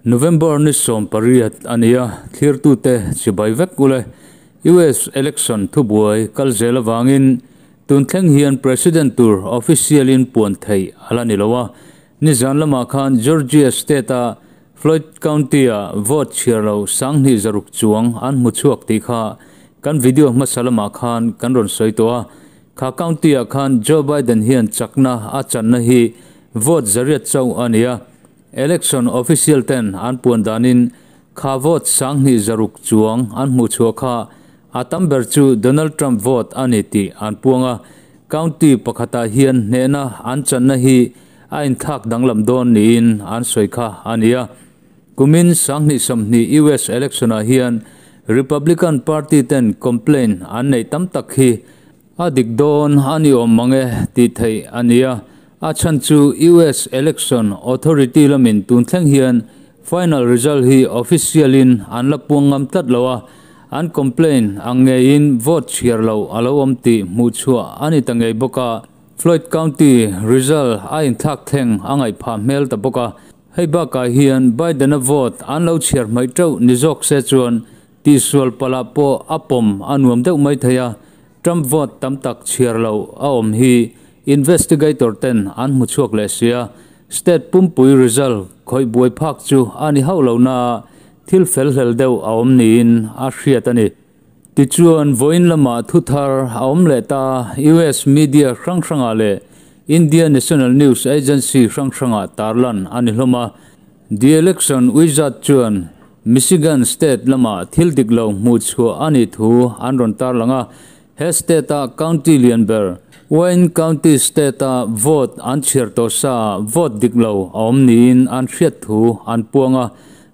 November ni 18 a ni a, thlirtute chibai vek ule. US election thubuai kal zel avangin tun thleng hian President tur official in puan theih a la ni lo a. Nizan lamah khan Georgia state a Floyd County ah vote chhiar lo 2600 chuang an hmu chhuak tih kha kan video hmasa lamah khan kan rawn sawi tawh a. Kha county ah khan Joe Biden hian chakna a channa hi vote 800 chauh a ni a. Election official ten an puan danin kha vote 2600 chuang an hmuh chhuah kha a tam ber chu Donald Trump vote a ni tih an puang a. County pakhatah hian hnehna an channa hi a inthlak danglam dawn niin an sawi kha a ni a. Kumin 2020 US election ah hian Republican Party ten complaint an neih tam tak hi a dik dawn a ni awm mang e tih theih a ni a. A chhan chu US Election Authority lamin tun thleng hian final result hi official in an la puang ngam tlat lo a, an complaint ang ngeiin vote chhiar lo a lo awm tih hmuh chhuah a ni ta ngei bawk a. Floyd County result a inthlak thleng a ngaih phah hmel ta bawk a. Hei bakah hian Biden-a vote an lo chhiar hmaih teuh ni zawk se chuan tihsual palh ah pawh a pawm a nuam deuh mai thei a, Trump vote tam tak chhiar lo a awm hi investigator ten an hmu chhuak leh sia. State pumpui result khawih buai phak chu a ni hauh lo na a, thil fel hlel deuh a awm niin a hriat a ni. Tichuan, vawiin lamah thu thar a awm leh ta, US media hrang hrangah leh India National News Agency hrang hrangah tarlan a ni hlawm a. The Election Wizard chuan Michigan state lamah thil dik lo hmuh chhuah a nih thu an rawn tarlang a. He state-a county lian ber, Wayne County state-a vote an chhiar tawh sa ah vote dik lo a awm niin an hriat thu an puang a.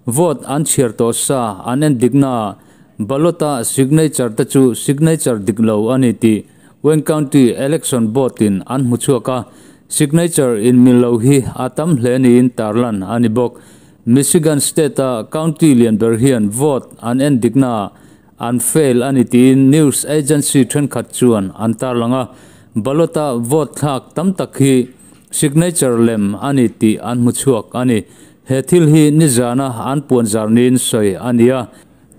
Vote an chhiar tawh sa an en diknaah Ballot-a signature te chu signature dik lo a ni tih Wayne County Election Board-in an hmu chhuak a, signature inmil lo hi a tam hle niin tarlan a ni bawk. Michigan State-a county lian ber hian vote an en diknaah an fail a ni tiin news agency thenkhat chuan an tarlang a, ballot-a vote thlak tam tak hi signature lem a ni tih an hmu chhuak a ni. He thil hi nizana an puanzar niin sawi a ni a.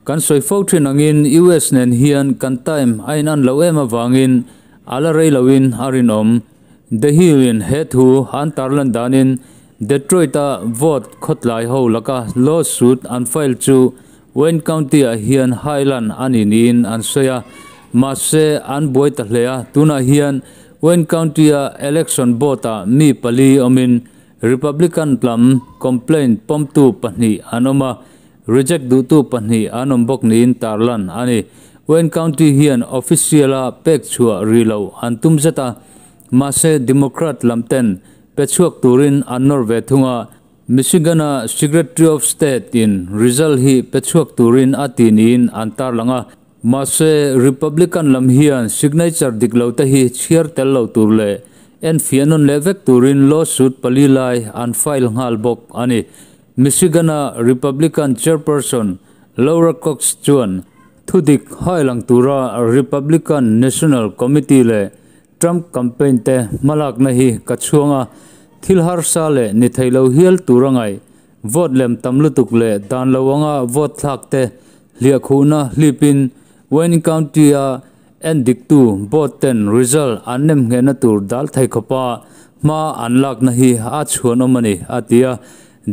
Kan sawi fo thin angin US nen hian kan time a in an loh em avangin a la rei loin a rinawm. The Hill in he thu an tarlan danin Detroit-a vote khawtlai ho laka lawsuit an file chu Wayne County-ah hian hailan a ni niin an sawi a. Mahse an buai ta hle a, tunah hian Wayne County-a election board-ah mi pali awmin Republican lam complaint pawmtu pahnih an awm a. Reject duhtu pahnih an awm bawk niin tarlan a ni. Wayne County hian official-a pek chhuah ri loh an tum zet a, mahse Democrat lam ten pe chhuak turin an nawr ve thung a. Michigan-a Secretary of State-in result hi pe chhuak turin a ti niin an tarlang a, mahse Republican lam hian signature dik lo te hi chhiar tel lo tur leh enfiah nawn leh vek turin lawsuit pali lai an file nghal bawk a ni. Michigan-a Republican chairperson Laura Cox chuan thudik hailang tura Republican National Committee leh Trump campaign te hmalakna hi ka chhuang a, thil harsa leh ni thei lo hial tur a ngaih. Vote lem tam lutuk leh dan lo anga vote thlak te hliahkhuhna hlipin Wayne County-a endiktu board ten result an nem nghehna tur dal thei khawpa hma an lakna hi a chhuanawm a ni, a ti a.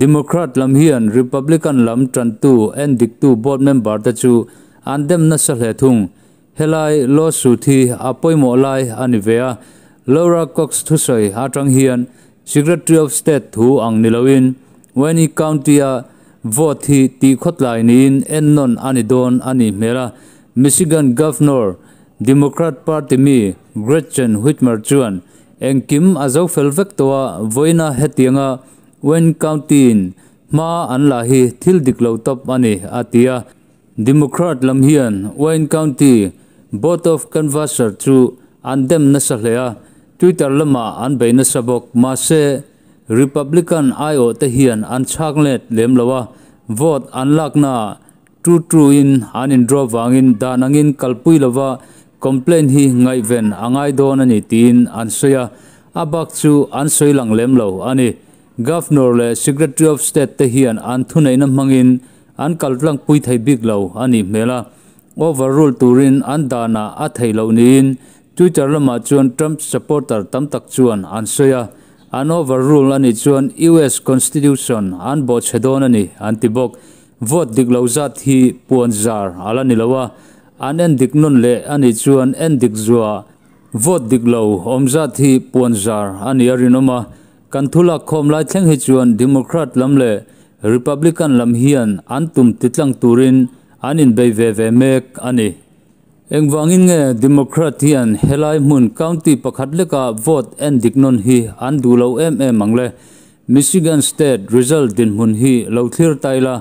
Democrat lam hian Republican lam tantu endiktu board member te chu an dem nasa hle thung. Helai lawsuit hi a pawimawh lai a ni ve a, Laura Cox thusawi atang hian Secretary of State thu ang ni loin Wayne County-a vote hi tihkhawtlai niin ennawn a ni dawn a nih hmel a. Michigan Governor, Democrat Party mi Gretchen Whitmer chuan engkim a zo fel vek tawh a, vawiina hetianga Wayne County-in hma an la hi thil dik lo tawp a ni, a ti a. Democrat lam hian Wayne County Board of Canvasser chu an dem nasa hle a, Twitter lamah an bei nasa bawk. Mahse, Republican aiawhte hian an chhak let lem lo a, vote an laknaah Tu tu in an in draw vangin dan angin kalpui lova complaint hi ngaihven a ngai dawn a ni tiin an sawi a, a bak chu an sawi lang lem lo a ni. Governor leh Secretary of State te hian an thuneihna hmangin an kaltlang pui thei bik lo a nih hmel a, overrule turin an danah a theih loh niin Twitter lamah chuan Trump supporter tam tak chuan an sawi a, an overrule a nih chuan US Constitution an bawhchhe dawn a ni an ti bawk. Vote dik lo zat hi puan zar a la ni lo a, an en dik nawn leh a nih chuan en dik zuah vote dik lo awm zat hi puan zar a nih a rinawm a. Kan thu lakkhawm lai thleng hi chuan Democrat lam leh Republican lam hian an tum titlang turin an inbei ve ve mek a ni. Engvangin nge Democrat hian helai hmun county pakhat leka vote en dik nawn hi an duh lo em em ang le? Michigan state result dinhmun hi lo thlir ta ila,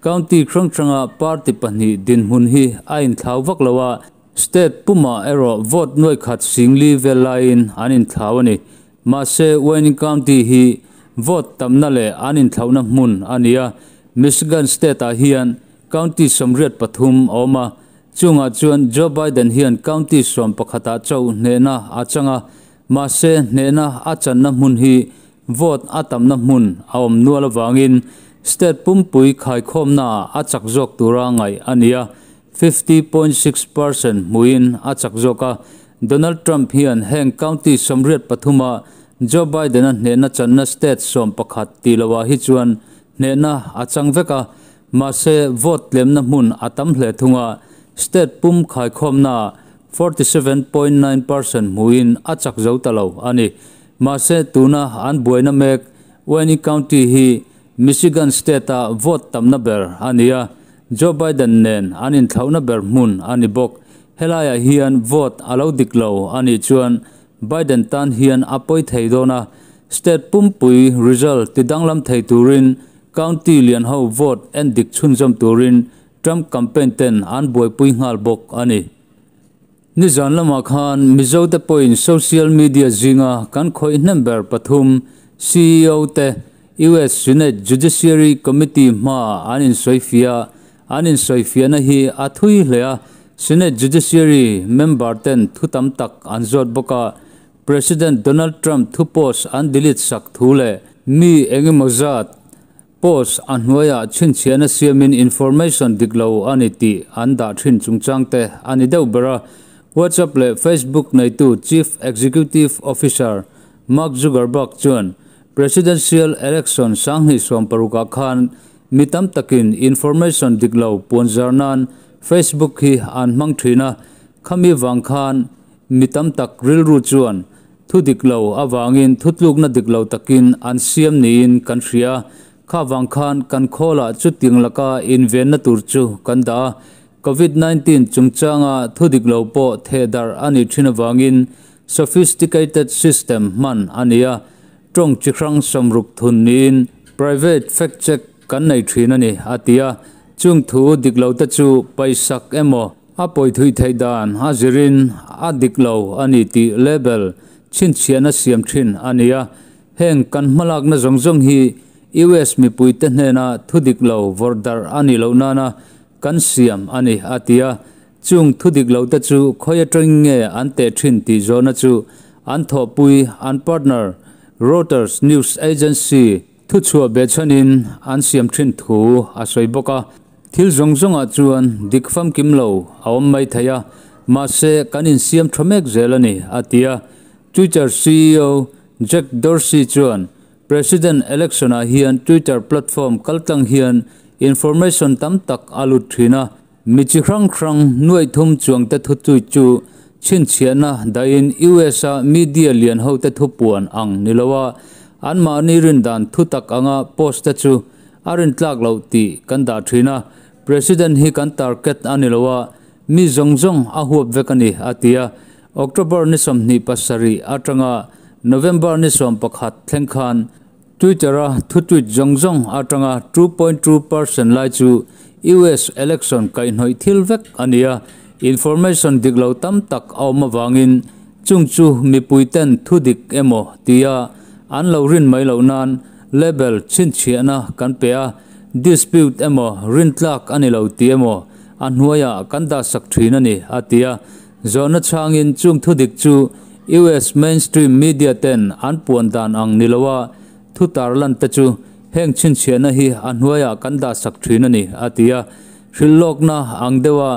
county hrang hranga party pahnih dinhmun hi a inthlau vak lo a, state pumah erawh vote nuai khat singli vel laiin an inthlau a ni. Mahse Wayne County hi vote tamna leh an inthlauhna hmun a ni a, Michigan state-ah hian county 83 a awm a, chungah chuan Joe Biden hian county 11ah chauh hnehna a chang a, mahse hnehna a channa hmun hi vote a tamna hmun a awm nual avangin state pumpui khaikhawmnaah a chak zawk tura ngaih a ni a, 50.6% hmuin a chak zawk a. Donald Trump hian heng county 83a Joe Biden-a hnehna channa state 11 tih loah hi chuan hnehna a chang vek a, mahse vote tlemna hmun a tam hle thung a, state pum khaikhawmnaah 47.9% hmuin a chak zo ta lo a ni. Mahse tuna an buaina mek Wayne County hi Michigan state-a vote tamna ber a ni a, Joe Biden nen an inthlauhna ber hmun a ni bawk. Helaiah hian vote a lo dik lo a nih chuan Biden tan hian a pawi thei dawn a, state pumpui result tidanglam thei turin county lian ho vote en dik chhunzawm turin Trump campaign ten an buaipui nghal bawk a ni. Nizan lamah khan Mizote pawhin social media zinga kan khawih hnem ber pathum CEO te US Senate Judiciary Committee hmaah an insawifiah a, an insawifiahna hi a thui hle a, Senate Judiciary member ten thu tam tak an zawt bawk a, President Donald Trump thu post an delete sak thu leh mi engemaw zat post a hnuaiah chhinchhiahna siamin information dik lo a ni tih an dah thin chungchang te a ni deuh ber a, WhatsApp leh Facebook neitu Chief Executive Officer Mark Zuckerberg chuan Presidential election 2016ah khan mi tam takin information dik lo puanzar nan Facebook hi an hmang thin a, khami vang khan mi tam tak rilru chuan thu dik lo avangin thutlukna dik lo takin an siam niin kan hria a, kha vang khan kan khawlah chuting laka invenna tur chu kan dah a, Covid 19 chungchanga thu dik lo pawh thehdarh a nih thin avangin sophisticated system hman a ni a, tawng chi hrang 60 thun niin private fact check kan nei thin a ni, a ti a. Chung thu dik lo te chu paisak emaw a pawi thui theih dan a zirin a dik lo a ni tih label chhinchhiahna siam thin a ni a. Heng kan hmalakna zawng zawng hi US mipuite hnena thu dik lo vawrhdarh a nih loh nana kan siam a ni, a ti a. Chung thu dik lo te chu khawi atangin nge an teh thin tih zawhna chu an thawhpui an partner Reuters news agency thuchhuah behchhanin an siam thin thu a sawi bawk a. Thil zawng zawngah chuan dik famkim lo a awm mai thei a, mahse kan insiam tha mek zel a ni, a ti a. Twitter CEO Jack Dorsey chuan President election-ah hian Twitter platform kaltlang hian information tam tak a lut thin a, mi chi hrang hrang nuaih thum chuangte thu tweet chu chhinchhiahna dahin US-a media lian hote thu puan ang ni lo a, anmahni rindan thu tak anga post te chu a rintlak loh tih kan dah thin a, President hi kan target a ni lo a, mi zawng zawng a huap vek a ni, a ti a. October ni 27 atanga November ni 11 thleng khan Twitter-a thu tweet zawng zawng atanga 2.2% lai chu US election kaihhnawih thil vek a ni a, information dik lo tam tak a awm avangin chung chu mipuiten thu dik emaw tia an lo rin mai loh nan label chhinchhiahna kan pe a, dispute emaw rintlak a ni lo tih emaw a hnuaiah kan dah sak thin a ni, a ti a. Zawhna chhangin chung thu dik chu US mainstream media ten an puan dan ang ni lo a, thu thu tarlan te chu heng chhinchhiahna hi a hnuaiah kan dahsak thin a ni, a ti a. Hrilhlawkna ang deuha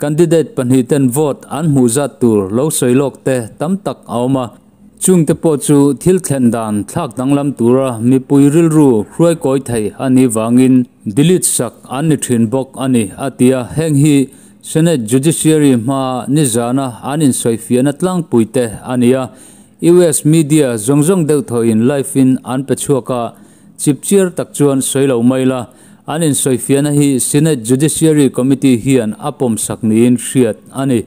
candidate pahnihten vote an hmuh zat tur lo sawi lawk te tam tak a awm a. Chungte pawh chu thil thlen dan thlak danglam tura mipui rilru hruai kawi thei a nih vangin delete sak an ni thin bawk a ni, a ti a. Heng hi Senate Judiciary hmaa nizana an insawifiahna tlangpui te a ni a. US media zawng zawng deuh thawhin live in an pe chhuak a, chipchiar tak chuan sawi lo mai la, an insawifiahna hi Senate Judiciary Committee hian a pawmsak niin hriat a ni.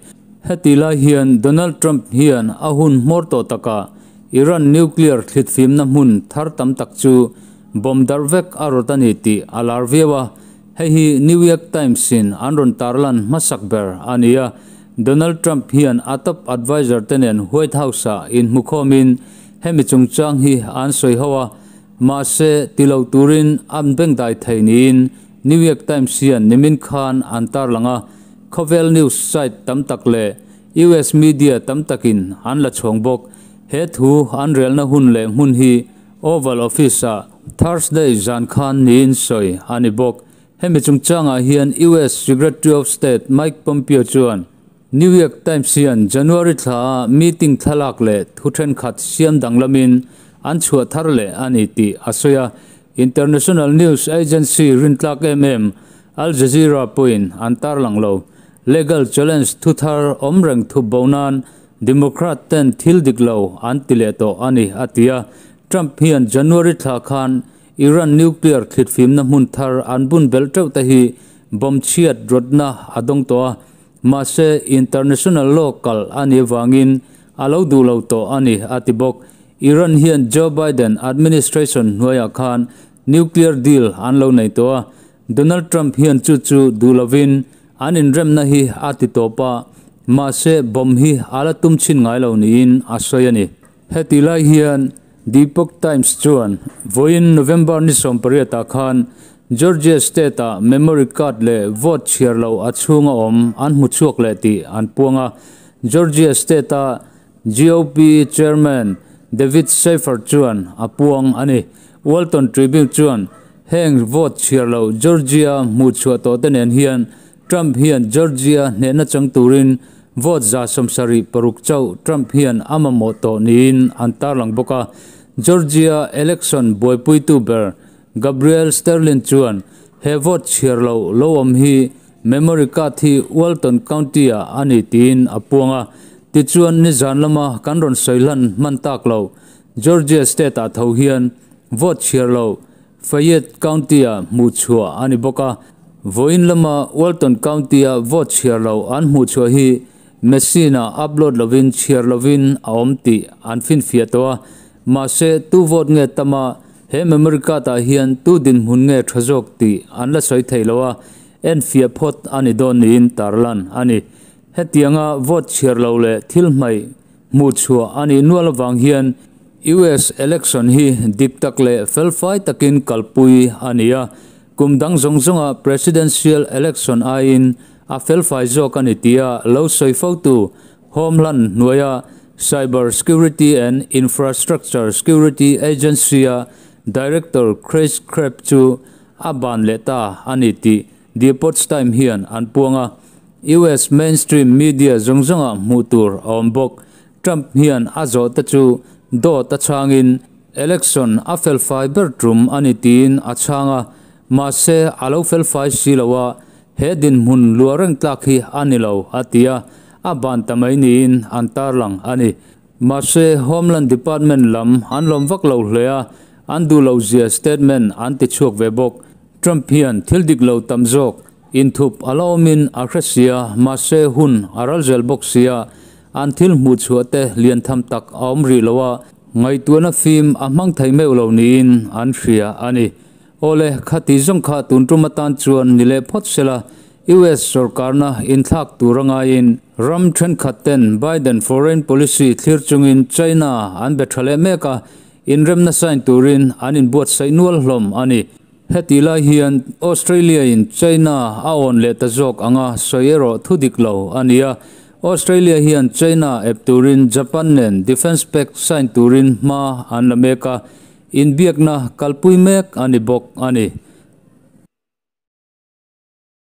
Heti lai hian Donald Trump hian a hun hmawr tawh takah Iran nuclear thlitfimna hmun thar tam tak chu bomb darh vek a rawt a ni tih a lar viau a, hei hi New York Times-in an rawn tarlan hmasak ber a ni a. Donald Trump hian a top adviser te nen White House-ah inhmukhawmin hemi chungchang hi an sawi ho a, mahse ti lo turin an bengdai thei niin New York Times hian nimin khan an tarlang a. Khawvel news site tam tak leh US media tam takin an la chhawng bawk. He thu an relna hun leh hmun hi Oval Office-ah Thursday zan khan niin sawi a ni bawk. Hemi chungchangah hian US Secretary of State Mike Pompeo chuan New York Times hian January thlaah meeting thlalak leh thu thenkhat siam danglamin an chhuah thar leh a ni tih a sawi a. International news agency rintlak em em Al Jazeera pawhin an tarlang lo. Legal challenge thu thar awm reng thup bo nan Democrat ten thil dik lo an ti leh tawh a ni, a ti a. Trump hian January thla khan Iran nuclear thlitfimna hmun thar an bun belh teuh te hi bomb chhiat rawtna a dawng tawh a, mahse international law kal a nih avangin a lo duh lo tawh a ni, a ti bawk. Iran hian Joe Biden administration hnuaiah khan nuclear deal an lo nei tawh a, Donald Trump hian chu chu duh lovin an inremna hi a ti tawp a, mahse bomb hi a la tum chhin ngai lo niin a sawi a ni. Heti lai hian The Epoch Times chuan vawiin November ni 18 ah khan Georgia state-ah memory card leh vote chhiar loh a chhunga awm an hmu chhuak leh tih an puang a, Georgia state-a GOP Chairman David Schaefer chuan a puang a ni. Walton Tribune chuan heng vote chhiar lo Georgia hmuhchhuah tawhte nen hian Trump hian Georgia hnehna chang turin vote 76 chauh Trump hian a mamawh tawh niin an tarlang bawk a. Georgia election buaipuitu ber Gabriel Sterling chuan he vote chhiar lo lo awm hi Memory card hi Walton County-ah a ni tiin a puang a. Tichuan, nizan lama kan rawn sawi hlan hman tak lo, Georgia State-ah tho hian vote chhiar lo Fayette County-ah hmuh chhuah a ni bawk a. Vawiin lama Walton County-a vote chhiar lo an hmuh chhuah hi machine-ah upload lovin chhiar lovin a awm tih an finfiah tawh a. Mahse, tu vote nge tama he memory card-ah hian tu dinhmun nge tha zawk tih an la sawi thei lo a. Enfiah phawt a ni dawn niin tarlan a ni. Hetianga vote chhiar lo leh thil hmaih hmuh chhuah a nih nual avang hian US election hi dik tak leh felfai takin kalpui a ni a, kum dang zawng zawnga presidential election aiin a felfai zawk a ni tia lo sawi fotu Homeland hnuaia Cyber Security and Infrastructure Security Agency-a Director Chris Crabb chu a ban leh ta a ni tih The Epoch Time hian an puang a, US mainstream media zawng zawngah hmuh tur a awm bawk. Trump hian a zawh te chu dawt a chhangin election a felfai ber tum a ni tiin a chhang a, mahse a lo felfai si lo a, he dinhmun luah reng tlak hi a ni lo a ti a, a ban ta mai niin an tarlang a ni. Mahse, Homeland Department lam an lawm vak lo hle a, an duh loh zia statement an ti chhuak ve bawk. Trump hian thil dik lo tam zawk inthup a la awmin a hre sia, mahse hun a ral zel bawk sia, an thil hmuh chhuah te lian tham tak a awm rih lo a, ngaihtuahna fim a hmang thei meuh lo niin an hria a ni. Awle, khati zawng kha tun tum atan chuan ni leh phawt sela, US sorkarna inthlak tur a ngaiin ram thenkhat ten Biden foreign policy thlir chungin China an be tha leh mek a, inremna sign turin an inbuatsaih nual hlawm a ni. Heti lai hian Australia in China a awn leh ta zawk anga sawi erawh thu dik lo a ni a, Australia hian China ep turin Japan nen defence pact sign turin hma an la mek a. inbiakna kalpui mek a ni bawk a ni.